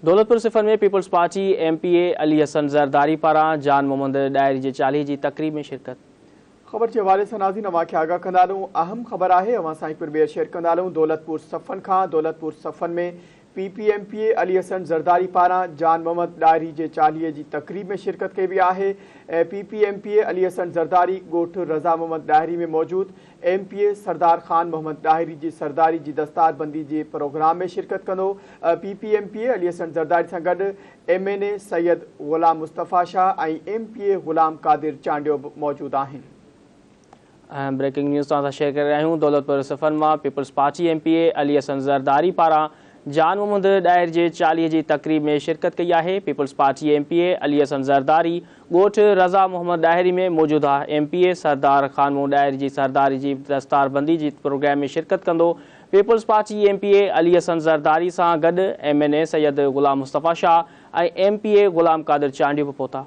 Daulatpur Safan ۾ peoples party M P A Ali Hassan Zardari پاران جان محمد ڏاهري جي چاليهي جي تقريب ۾ شرڪت. خبر جي حوالي سان ناظرين اوهان کي آگاهه ڪندا هلون اهم خبر آهي اوهان سان هڪ ڀيرو ٻيهر شيئر ڪندا هلون دولتپور صفن کان Daulatpur Safan ۾ P P M P A Ali Hassan Zardari پاران جان محمد ڏاهري جي چاليهي جي تقريب ۾ شرڪت ڪئي وئي آهي P P M P A Ali Hassan Zardari ڳوٺ رضا محمد ڏاهري ۾ موجود M P A Sardar Khan Muhammad Dahri جي سرداري جي دستار بندي جي پروگرام ۾ شرڪت ڪندو. P P M P A Ali Hassan Zardari سان گڏ M N A Syed Ghulam Mustafa Shah ۽ M P A Ghulam Qadir Chandio به موجود آهن. اهم بريڪنگ نيوز توهان سان شيئر ڪري رهيا آهيون دولتپور صفن مان peoples party M P A Ali Hassan Zardari پاران جان محمد ڏاهر جي چاليهي جي تقريب ۾ شرڪت ڪئي آهي. Peoples party M P A Ali Hassan Zardari ڳوٺ رضا محمد ڏاهري ۾ موجوده M P A Sardar Khan Muhammad Dahri جي سرداري جي دستاربندي جي پروگرام ۾ شرڪت ڪندو. Peoples party M P A Ali Hassan Zardari سان گڏ M N A Syed Ghulam Mustafa Shah ۽ M P A Ghulam Qadir Chandio به پهتا.